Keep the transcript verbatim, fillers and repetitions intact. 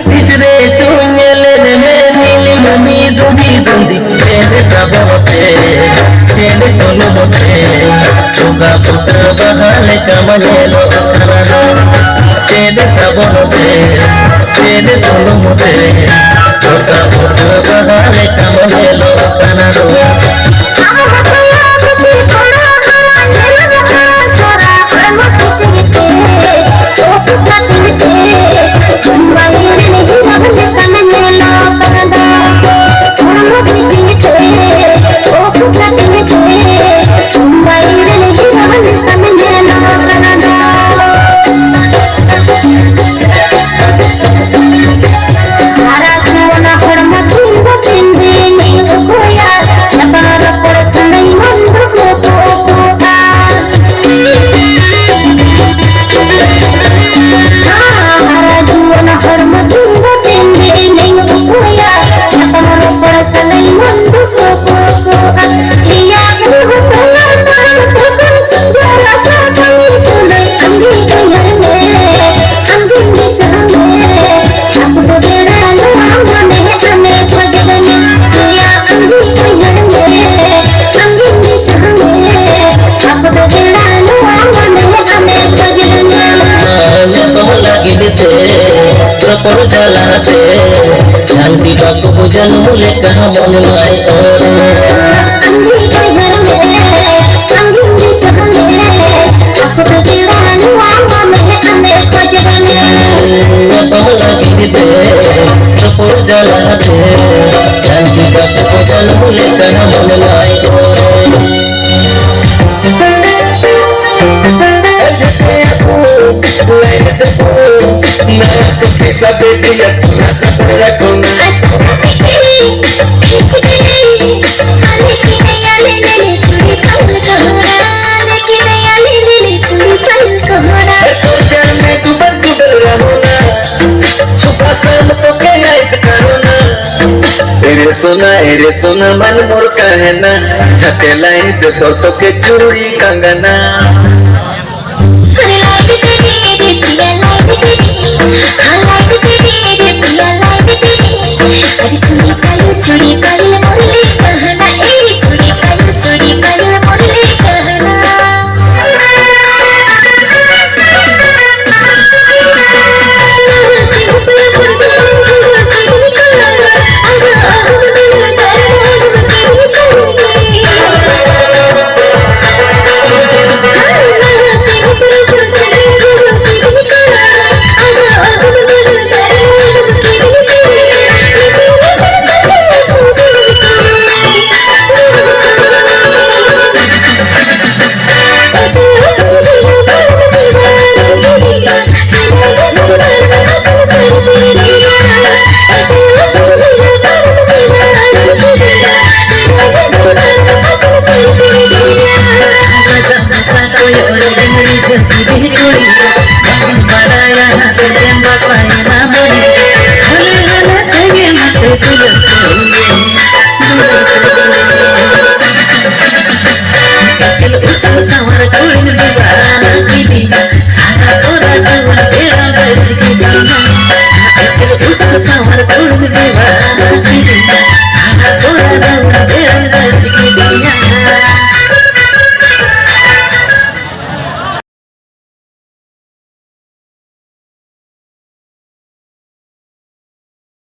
ᱛᱤᱥ ᱨᱮ ᱪᱚᱧ ᱧᱮᱞᱮᱫ ᱢᱮ ᱱᱤᱞᱤᱢ ᱢᱤᱫ ᱰᱩᱰᱤ ᱰᱩᱰᱤ, ᱪᱮᱫ ᱥᱟᱵᱚᱱ ᱛᱮ, ᱪᱮᱫ ᱥᱩᱱᱩᱢ ᱛᱮ, ᱪᱚᱸᱜᱟ ᱵᱩᱴᱟᱹ ᱵᱟᱦᱟ ᱞᱮᱠᱟᱢ ᱧᱮᱞᱚᱜ ᱠᱟᱱᱟ ᱫᱚ᱾ ᱪᱮᱫ ᱥᱟᱵᱚᱱ ᱛᱮ, ᱪᱮᱫ ᱥᱩᱱᱩᱢ ᱛᱮ, ᱪᱚᱸᱜᱟ ᱵᱩᱴᱟᱹ ᱵᱟᱦᱟ ᱞᱮᱠᱟᱢ ᱧᱮᱞᱚᱜ ᱠᱟᱱᱟ ᱫᱚ᱾ ᱧᱟᱯᱟᱢ ᱞᱟᱹᱜᱤᱫ ᱛᱮ ᱨᱚᱯᱚᱲ ᱡᱟᱞᱟᱛᱮ, ᱡᱷᱟᱹᱱᱴᱤ ᱵᱟᱠᱚ ᱵᱩᱡᱷᱟᱹᱣ ᱞᱮᱠᱟ ᱢᱚᱱ ᱢᱟᱭ ᱚᱨ᱾ ᱧᱟᱯᱟᱢ ᱞᱟᱹᱜᱤᱫ ᱛᱮ ᱨᱚᱯᱚᱲ ᱡᱟᱞᱟᱛᱮ, ᱡᱷᱟᱹᱱᱴᱤ ᱵᱟᱠᱚ ᱵᱩᱡᱷᱟᱹᱣ ᱞᱮᱠᱟ ᱢᱚᱱ ᱢᱟᱭ ᱚᱨ᱾ Sabe que ya tú vas a ver a comer. सोना ए रे सोना मन मोर कहना, झटे लाइन दे बोल तो के चूड़ी कंगना।